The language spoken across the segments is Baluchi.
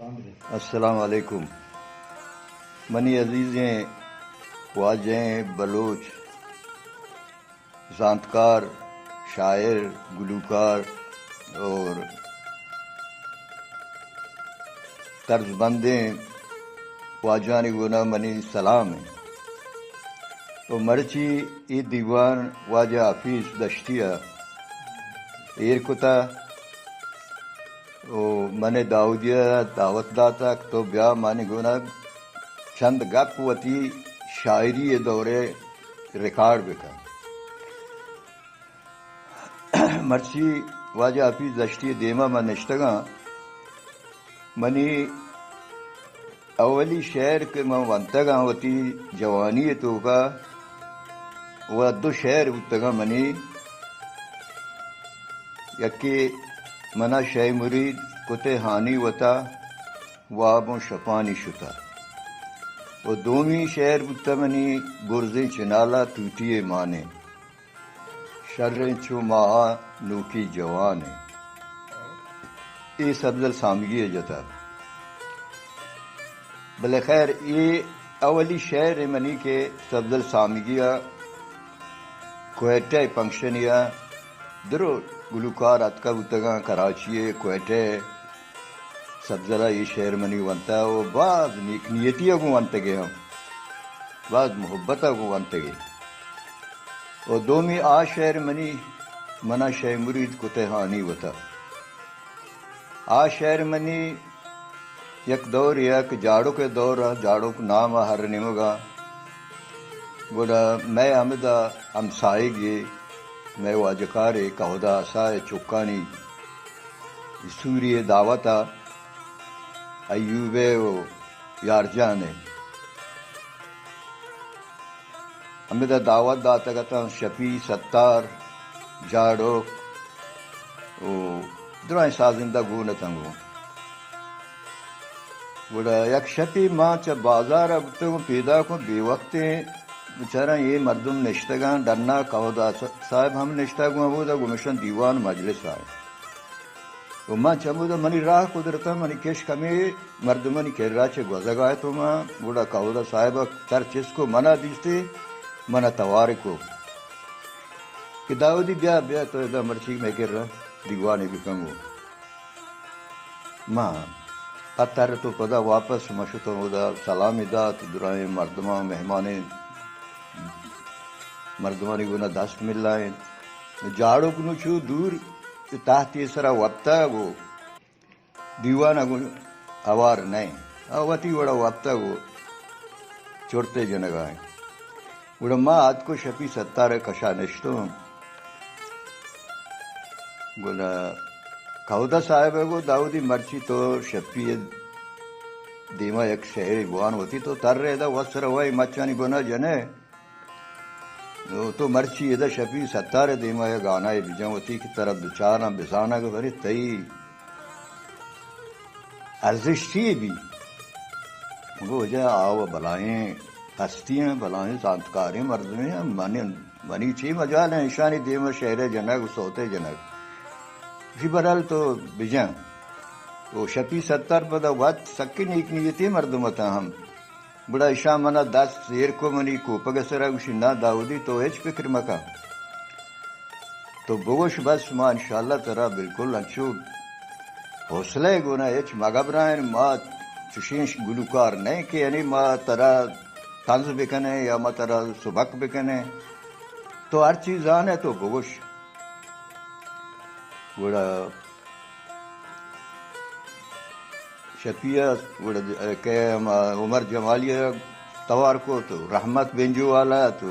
السلام علیکم۔ منی عزیزیں واجہیں بلوچ زانتکار، شاعر، گلوکار اور طرز بندیں واجہانی گونا منی سلام انت۔ و مرچی اے دیوان واجہ حفیظ دشتی ء ایر کتا و من داودی ء دعوت داتا کہ تو بیا مانی گونا چند گپ وتی شاعری ء دورے ریکارڈ بکن۔ مرچی واجہ حفیظ دشتی ء دیما من نشتگاں۔ منی اولی شعر کہ من ونتگاں وتی جوانی ء توکا، و دو شعر بوتگاں منی، یکے منا شے مرید کتے ہانی وتا، واب اوں شپانی شتا، و دومی شعر بوتہ منی برزیں چنالا توتی ء مانے۔ شریں چو ماہ نوکی جوان ایں۔ اے سبزل سامگی ء جتا۔ بلے خیر، اے اولی شعر ایں منی کہ سبزل سامگی ء کوئٹہ ء پنکشنی ء درو گلوکار اتکا بوتگاں کراچی ء کوئٹہ ء۔ سبزل ء اے شعر منی ونتا و باز نیک نیتی ء گوں ونتگے ہم، باز محبت ء گوں ونتگے۔ و دومی آ شعر منی، منا شے مرید کتے ہانی وتا۔ آ شعر منی یک دور یک جاڑوک دور ء، جاڑوک نام ء ہر نیمگا۔ گڑا مئے ہمدا ہمسائگے، مئے واجکارے کہدا اسا ء چکانی سوری ء دعوت ء ایوب ء و یارجان ء ہمدا دعوت داتگ اتاں، شپی، ستار، جاڑوک و درائیں سازندہ گون اتاں گوں۔ گڑا یک شپی ما چہ بازار ء بوتگوں، پیداکوں بے وقتیں بچاراں اے مردم نشتگاں، ڈنا کہدا صاحب ہم نشتگ گوں، ہمودا گوں مشن دیوان مجلس آئے۔ و من چمودا منی راہ قدرتاں منی کش کمے مردمانی کرا چہ گوزگ آئے تو ما گڑا کہدا صاحب ء سر چست کو، منا دیستے، منا توار کو کہ داودی بیا، بیا تو ادا مرچی مئے کرا دیوانے بکن گو۔ ما پتر تو پدا واپس ما شتوں، اودا سلامی دات، درائیں مردماں، مہمانیں مردمانی گونا دست ملائیں۔ جاڑوک نو چو دور تحتی سرا وپتا گو دیوان ء گوں ہوار نہ انت۔ آ وتی وڑا وپتگ و چرتے جنگا انت۔ گڑا ما اتک و شپی ستار ء کشا نشتوں۔ گڑا کہدا صاحب ء گو، داودی مرچی تو شپی ء دیما یک شعرے بوان، وتی تو تر ء دا وت سر وای مچانی بنا جنئے۔ نو تو مرچی ادا شپی ستار ء دیما ء گانا ء بجن وتی کہ ترا بچاراں بزانگ بری تئی ارزش چی بی؟ گو جا آو بلائیں ہستی ہیں، بلائیں زانتکاریں مردمے ہیں، من، منی چی مجال ہیں ایشانی دیما شعر ء جنگ و سوت ء جنگ۔ جی برحال تو بجن۔ تو شپی ستار پدا وت سکی نیک نیتی مردم اتاں ہم۔ گڑا ایشاں منا دست زیر کو، منی کوپگ ء سرا گوشی، نا داودی تو ہچ فکر مکن، تو بگوش بس ما انشاءاللہ ترا بالکل انچو حوصلہ ء گونا ہچ مگبرائیں، ما چشیں گلوکار نئیں کہ یعنی ما ترا طنز بکنیں یا ما ترا سبک بکنیں، تو ہر چیز زانئے تو بگوش۔ گڑا شپی ء گڑا کہ ہما عمر جمالی ء توار کو تو رحمت بنجو والا تو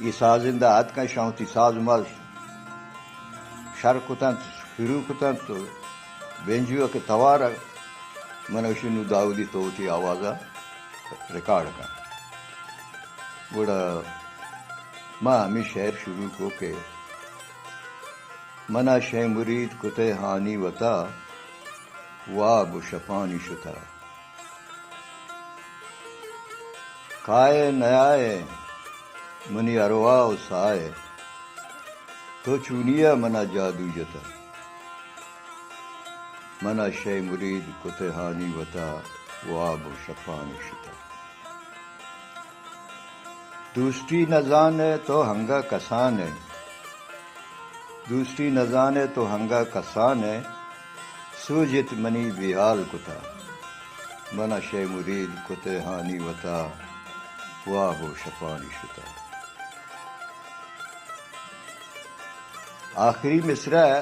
یہ سازندہ اتکن شاں وتی ساز ماز شر کتنت، شروع کتنت تو بنجو ء کہ توار من اشی نو داودی تو وتی آواز ء ریکارڈ کن۔ گڑا ما ہمیں شعر شروع کو کہ منا شے مرید کتئے ہانی وتا، واب و شپانی شتہ۔ کائے نیائے منی ارواہ و ساہ ء، تو چونیا منا جادو جتہ۔ منا شے مرید کتہ ہانی وتا، واب و شپانی شتہ۔ دوستی نزانہ تو ہنگا کسانہ، دوستی نزانہ تو ہنگا کسانہ، سوجت منی بیحال کتہ۔ منا شے مرید کتہ ہانی وتا، واب و شپانی شتہ۔ آخری مصرع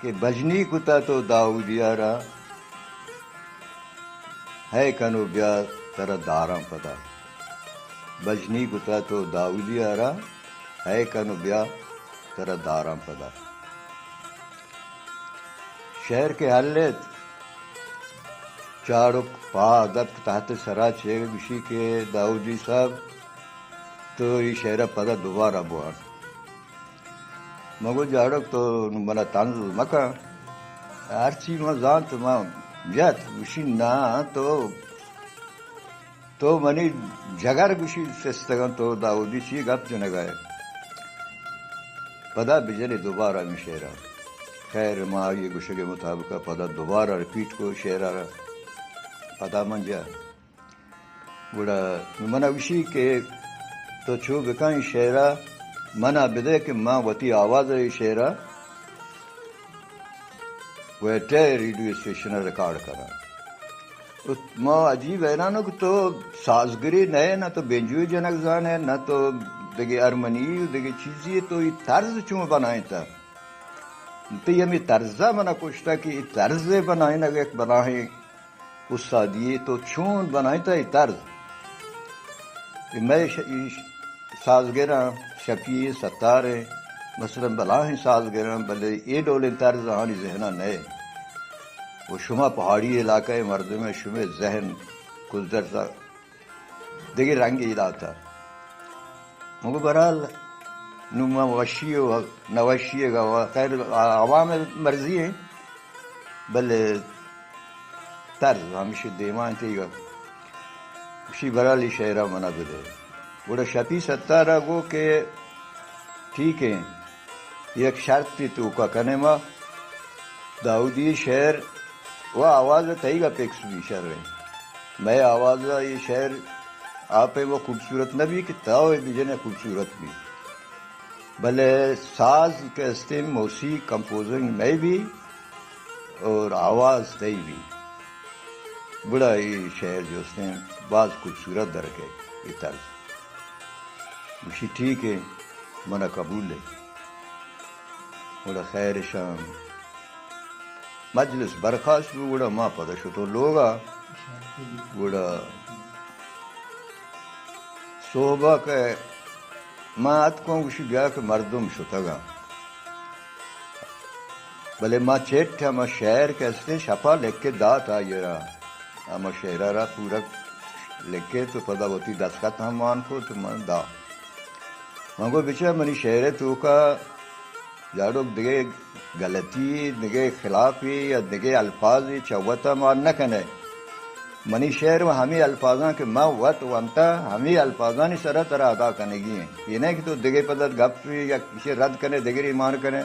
کہ بجنی کتا تو داؤدیا را، ہے کنو بیا ترا داراں پدا۔ بجنی کتا تو داؤدیا را، ہے کنو بیا ترا داراں پدا۔ شعر کہ ہلیت، جاڑک پاد اتک تحت سرا چے گوشی کہ داؤدی صاحب، تو ای شعرا پدا دوبارہ بوان۔ من گو جاڑک تو نوں منا طنز مکن۔ ہرچی من زانت من جت، گوشی نا تو، تو منی جگر گوشی سستگاں، تو داؤدی چی گپ جنگا ئے۔ پدا بجنے دوبارہ ہمے شعرا۔ خیر ما آئی گوشگے مطابقا پدا دوبارہ ریپیٹ کو شعرا را۔ پدا من جا گڑا منا گوشی کہ تو چو بکن اے شعرا منا بدے کہ من وتی آواز ء اے شعرا کوئٹہ ریڈیو اسٹیشن ء ریکارڈ کناں۔ ما عجیب حیران کہ تو سازگرے نہ ئے، نہ تو بینجوے جنگ زان ئے، نہ تو دگہ ہارمنی و دگہ چیزی، تو اے طرز چون بنائینتا؟ تئی ہمے طرزا منا کشتا کہ اے طرز بنائینگ یک بلاہیں استادی، تو چون بنائینتا اے طرز؟ اے مئے ش-، اے ش-، سازگراں، شفیع ستار ایں، مثلاً بلاہیں سازگراں، بلے اے ڈولیں طرز آہانی ذہنا نئے۔ و شما پہاڑی علاقہ مردم ئے، شمے ذہن کلدرزا دگہ رنگے داتا۔ مگو بہرحال نوں ما وشی و نوشی گا، خیر عوام مرضی ایں، بلے طرز ہمیشی دیما انت۔ گوشی بہرحال اے شعرا منا بدے۔ گڑا شفیع ستارا گو کہ ٹھیک ایں، یک شرطی توکا کنے ما، داؤدی شعر و آواز تئیگا فکس بی شر ایں۔ مئے آواز اے شعر آ پیم و خوبصورت نہ بی کہ تو اے بجنے خوبصورت بی۔ بلے ساز کہ استیں موسیقی کمپوزنگ مئے بی اور آواز تئی بی۔ گڑا اے شعر جو استیں باز خوبصورت درکے اے طرز۔ گوشی ٹھیک ایں، منا قبول ایں۔ گڑا خیر شام مجلس برخاست بو، گڑا ما پدا شتو لوگا۔ گڑا صحبا کہ ما اتکوں گوشی بیا کہ مردم شتگاں۔ بلے ما چٹ ہما شعر کہ استیں شپا لکھ کے دات آئی را۔ ہما شعرا را پورا لکھ کے تو پدا وتی دستخط ہم مان کو تو من دا۔ من گو بچار منی شعر توکا جاڑوک دگہ غلطی، دگہ خلافی یا دگہ الفاظی چہ وتا مان نہ کنے۔ منی شعر و ہمے الفاظاں کہ من وت ونتا، ہمے الفاظانی سرا ترا ادا کنگی ایں۔ اے نہ کہ تو دگہ پدا گپ یا کسے رد کنے، دگرے مان کنے۔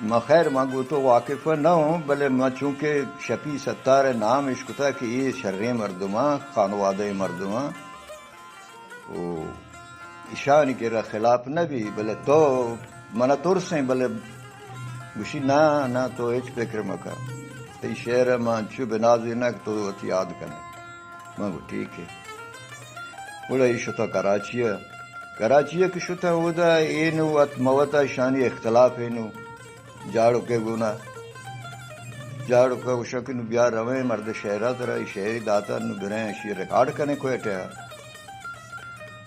من خیر، من گوں تو واقف نہ اوں، بلے من چونکہ شفیع ستار ء نام اشکتا کہ اے شریں مردماں، خانوادہ مردماں، و ایشانی کرا خلاف نہ بی، بلے تو منا ترسیں، بلے گوشی، نا، نا، تو ہچ فکر مکن۔ تئی شعر ء من انچو بنازیناں کہ تو وت یاد کنے۔ من گو، ٹھیک ہے۔ گڑا اے شتا کراچی ء۔ کراچی ء کہ شتا اودا اے نو وت موت ء ایشانی اختلاف اے نو۔ جاڑوکے گونا۔ جاڑوکا گوشا کہ نو بیا رویں، مرد شعرا ترا اے شعری داتا، نو بریں اشی ریکارڈ کنیں کوئٹہ ء۔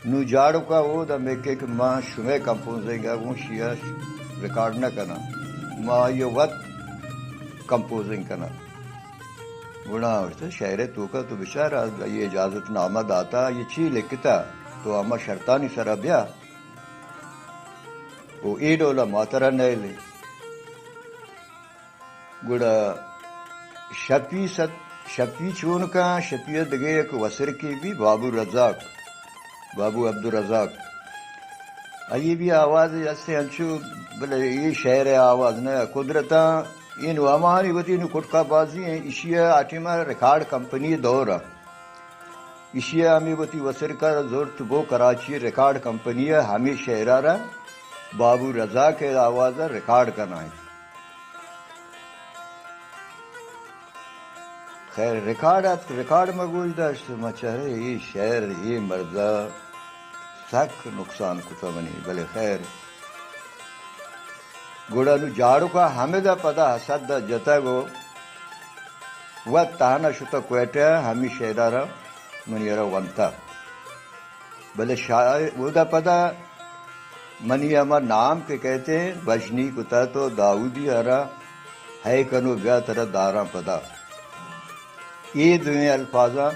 نو جاڑوکا اودا میکے کہ ما شمے کمپوزنگ ء گوں شیا ریکارڈ نہ کناں، ما آئی ء وت کمپوزنگ کناں۔ گڑا اوشتا شعر ء توکا تو بچار، آئی اجازت نامہ داتا، آئی چی لکھتا، تو ہما شرطانی سرا بیا۔ او اے ڈولا ما ترا نیلیں۔ گڑا شپی ست، شپی چون کن، شپی ء دگہ یک وسرکے بی بابو رزاق، بابو عبدالرزاق۔ آئی ء بھی آواز ہستے انچو، بلے اے شعر ء آواز نہ، قدرتاں اے نو ہماہانی وتی نو کٹکا بازی ہیں، ایشی ء آ ٹیم ء ریکارڈ کمپنی دور ء۔ ایشی ء ہمے وتی وسرکا زرت بو کراچی ریکارڈ کمپنی ء ہمے شعرا را بابو رزاق ء آواز ء ریکارڈ کنائیں۔ خیر، ریکارڈ ات، ریکارڈ ما گوش داشت، ما چہرے اے شعر، اے مردا سک نقصان کتا منی، بلے خیر۔ گڑا نو جاڑوکا ہمدا پدا حسد دا جتگ و وت تہنا شتا کوئٹہ، ہمی شعرا را منی را ونتا۔ بلے شاعر اودا پدا منی ہما نام کہ کہتے ہیں، بژنی کتا تو داؤدی ء را ہے کنو بیا ترا داراں پدا۔ اے دوئیں الفاظاں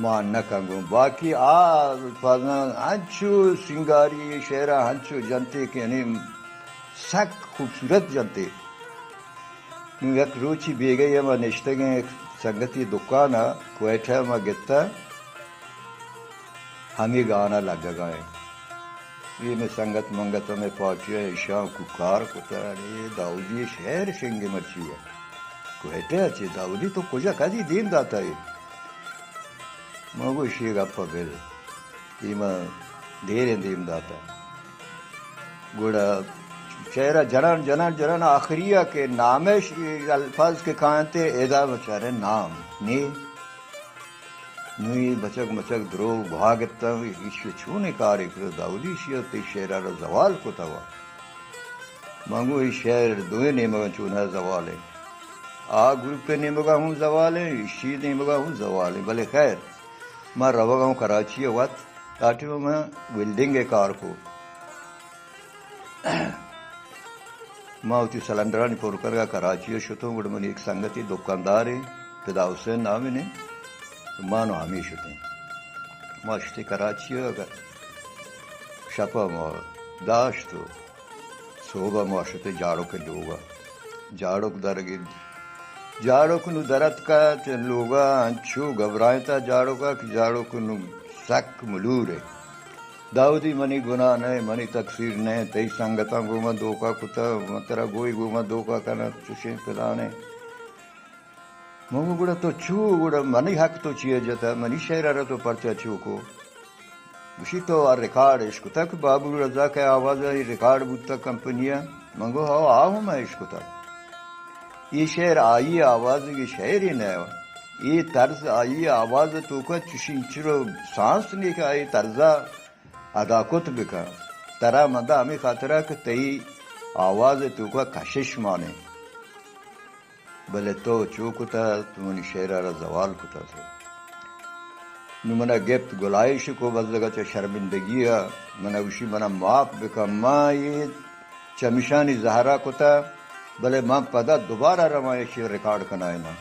مان نہ کنگوں۔ باقی آ الفاظاں انچو سنگاری، شعرا انچو جنتے کہ یعنی سک خوبصورت جنتے۔ نوں یک روچی بیگہ ء ما نشتگیں، یک سنگتی دکان ء کوئٹہ ء ما گتہ، ہمے گانا لگگا ایں۔ اے مئے سنگت منگت ہمے پارٹی ء ایشاں کوکار کتہ، اڑے داؤدی شعر شنگے مرچی ء۔ کوئٹہ ء چے داؤدی تو کجا کدی دیم داتہ اے؟ ما گوشی گپ ء بل۔ اے ما دیریں دیم داتہ۔ گڑا شعر ء جنان، جنان، جنان، آخری ء کہ نامش الفاظ کہ کاینت، ادا بچارے نام نی۔ نوں اے بچک مچک دروگ بہا گپتاں، ایشی چونیں کارے کرو داؤدی، ایشی ء تئی شعر ء را زوال کتا وا۔ من گوں اے شعر دوئیں نیمگاں چوناہا زوال ایں۔ آ گروپ ء نیمگا ہوں زوال ایں، ایشی نیمگا ہوں زوال ایں، بلے خیر، ما روگا ہوں کراچی ء وت، آ ٹیم ء من ویلڈنگ ء کار کو۔ ما وتی سلنڈرانی پر کنگا کراچی ء شتوں، گڑا منی یک سنگتے دکاندارے، پدا حسین نامے نے، ما نوں ہمے شتیں۔ ما شتیں کراچی ء، شپ ء ما داشت و سہب ء ما شتیں جاڑوک ء لوگ ء۔ جاڑوک درگی، جاڑوک نوں در اتکا چہ لوگ ء، انچو گھبرائینتا جاڑوک ء کہ جاڑوک نوں سک ملور ء۔ داؤدی، منی گناہ نہ، منی تقصیر نہ، تئی سنگتاں گوں من دھوکا کتہ، من ترا گوئی گوں من دھوکا کناں، چشیں پلانیں۔ من گوں گڑا تو چو، گڑا منی حق تو چیا جتہ، منی شعر ء را تو پرچا چو کو؟ گوشی تو آ ریکارڈ اشکتہ کہ بابو رزاق ء آواز ء ریکارڈ بوتہ کمپنی ء؟ من گوں ہو، آ ہوں من اشکتہ۔ اے شعر آئی آوازگے شعرے نہ، اے طرز آئی آواز ء توکا چشیں چرو سانس نے کہ آئی طرزا ادا کت بکن۔ ترا مندا ہمے خاطرا کہ تئی آواز ء توکا کشش مانے۔ بلے تو چو کتہ، تو منی شعر ء را زوال کتہ تو۔ نوں منا گپت گلائیش کو بزگ ء چہ شرمندگی ء، منا گوشی منا معاف بکن، ما اے چمشانی زہرا کتہ، بلے من پدا دوبارہ رواں ایشی ریکارڈ کنائیناں۔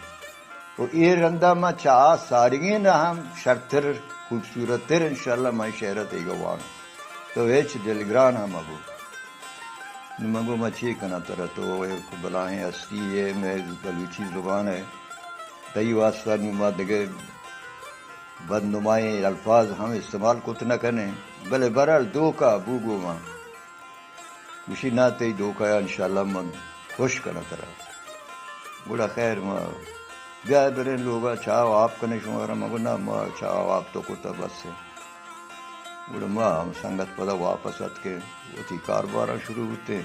و اے رندا من چہ آ سارگین ہم شرتر، خوبصورت تر انشاءاللہ من شعر ء تئیگا وان۔ تو ہچ دلگران ہم مبو۔ نوں من گوں ما چے کناں ترا، تو یک بلاہیں ہستی ئے مئے بلوچی زبان ء، تئی واسطہ نوں ما دگہ بدنمائیں الفاظ ہم استعمال کت نہ کنیں، بلے بہرحال دھوکہ بو گوں ما۔ گوشی نا، تئی دھوکہ ء انشاءاللہ من خوش کناں ترا۔ گڑا خیر ما بیا بریں لوگا، چاہ و آپ کنیں شمارا۔ من گوں نا، ما چاہ و آپ تو کتہ بس۔ گڑا ما ہم سنگت پدا واپس اتکیں، وتی کارباراں شروع بوتیں۔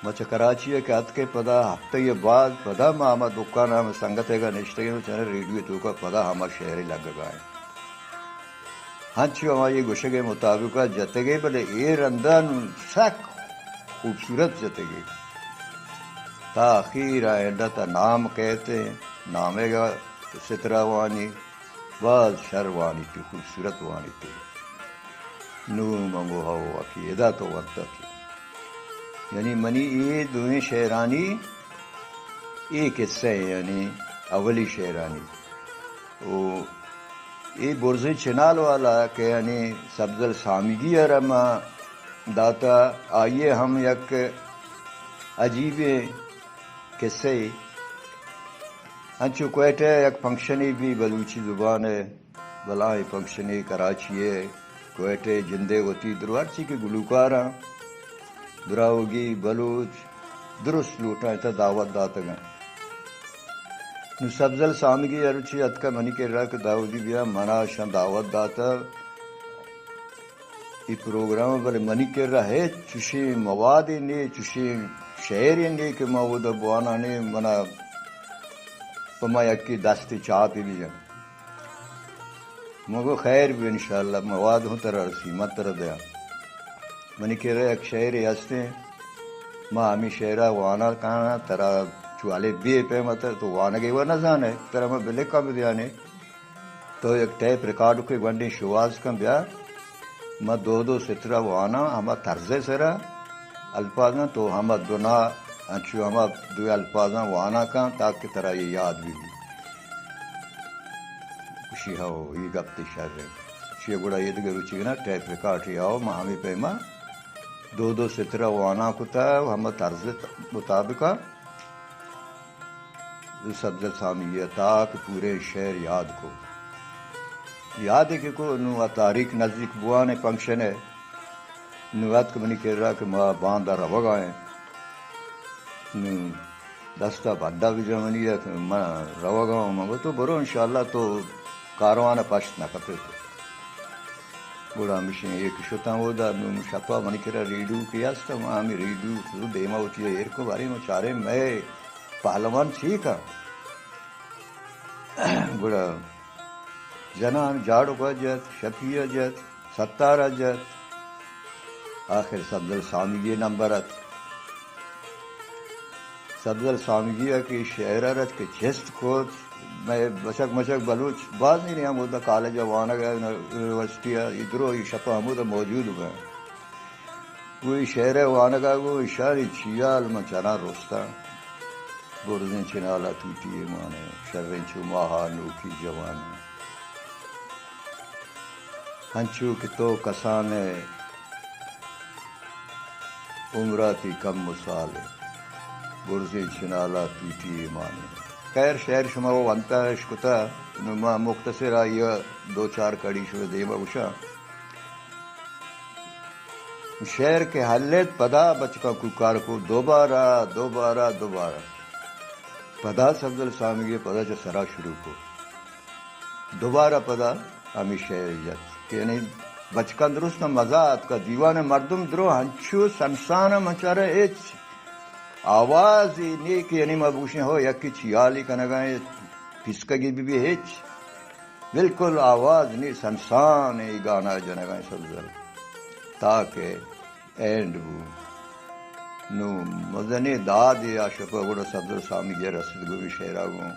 ما چہ کراچی ء کہ اتکیں پدا ہفتہ ء بعد پدا ما ہما دکان ء ہما سنگت ء گا نشتگیں و چہ ریڈیو ء توکا پدا ہما شعر لگگا انت۔ ہنچو ہمائی گوشگ ء مطابق ء جتگے، بلے اے رندا نوں سک خوبصورت جتگے۔ تا اخیر ء اینڈا تا نام کہتے، نامے گا سترا وانی۔ باز شر وانیتی، خوبصورت وانیتی۔ نوں من گوں ہو، اکی ادا تو ورتہ تو۔ یعنی منی اے دوئیں شعرانی اے قصہ ایں، یعنی اولی شعرانی۔ او اے برزیں چنال والا کہ یعنی سبزل سامگی ء را ما داتا، آئی ء ہم یک عجیبیں قصہ ء۔ انچو کوئٹہ ء یک فنکشنے بی بلوچی زبان ء، بلاہیں فنکشنے کراچی ء، کوئٹہ ءِ جندے وتی درو ہرچی کہ گلوکاراں، دراوگی بلوچ درست لوٹاں، اتا دعوت داتگاں۔ نوں سبزل سامگی ہرچی اتکا منی کرا کہ داودی بیا، منا شاں دعوت داتا اے پروگرام، بلے منی کرا ہچ چشیں موادے نے، چشیں شعرے نے کہ ما اودا بواناں، نے منا پہ ما یکے دستے چاپے بجن۔ من گو خیر بی، انشاءاللہ مواد ہوں ترا رسی، من ترا دیاں۔ منی کرا یک شعرے ہستیں، ما ہمے شعرا وانا کانا، ترا چو الف بے پیما تر تو وانگے و نزانے، ترا ما بلکا بدیانے۔ تو یک ٹیپ ریکارڈ کے گونڈیں شواز کن بیا، ما دو دو سترہ واناں ہما طرز سرا الفاظاں، تو ہما دو نا انچو ہما دو الفاظاں وانا کن تاکہ ترا یہ یاد بی۔ گوشی ہو، یہ گپ تے شر ہے۔ چی گڑا یہ دگہ روچی نا ٹیپ ریکارڈ ہی آؤ، ما ہمیں پیما دو دو سترہ وانا کتا، ہما طرز مطابقا سبزل سامی ءَ تاک پوریں شعر یاد کو۔ یادے کہ کو، نوں آ تاریخ نزیک بوانے فنکشن ءَ، نوں اتک منی کرا کہ ما باندا روگا ایں۔ نوں دستا بڈا بجا منی ءَ کہ من روگا اوں۔ من گو تو برو، انشاءاللہ تو کاروان ءَ پشت نہ کپے تو۔ گڑا ہمشیں ایک شتاں اودا، نوں شپا منی کرا ریڈیو کہ است، ما ہمیں ریڈیو دیما وتی ایر کو، بارے ما چاریں مئے پہلوان چی کن؟ گڑا جنان جاڑوکا جت، شپیا جت، ستارا جت، آخر سبزل سامگی نمبر ات۔ سبزل سامگی ءَ کہ شعر ءَ رت کہ چست کت، مئے بچک مچک بلوچ باز نہیں ہم اودا کالج ءَ وانگ ءَ، یونیورسٹی ءَ، ادرو ای شپ ہمودا موجود بہ۔ گوں اے شعر ءِ وانگ ءَ گوں اشانی چیال من چراں رستاں۔ برزیں چنالا توٹی ایمانے، شریں چو ماہا نوکی جوانے۔ ہنچو کہ تو کسانے عمراتی کم و سالے، برزیں چنالا توٹی ایمانے۔ خیر، شعر شما وہ ونتا اشکتا، نوں ما مختصر آئی دو چار کڑی شما دیما گوشاں۔ شعر کہ ہلیت، پدا بچکاں کوکار کو، دوبارہ، دوبارہ، دوبارہ۔ پدا سبزل سامگی پدا چہ سرا شروع کو۔ دوبارہ پدا ہمے شعر جت کہ یعنی بچکاں درست مزہ آتکا، دیوان مردم درو ہنچو سنسان، مچارا ہچ آوازے نے کہ یعنی ما بوشیں ہو یکی چیالی کنگا ایں، پیسکگی بی بی ہچ۔ بالکل آواز نی، سنسان ای گانا جنگا سبزل تاکہ اینڈ بو۔ نوں مزنیں دادے آ شپا گڑا سبزل سامگی رسید گوں شعرا گوں۔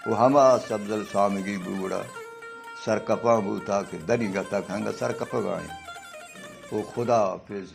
و ہما سبزل سامگی بو گڑا سرکپاں بو تاکہ دنیگا تک ہنگا سرکپگا ایں۔ و خدا حافظ۔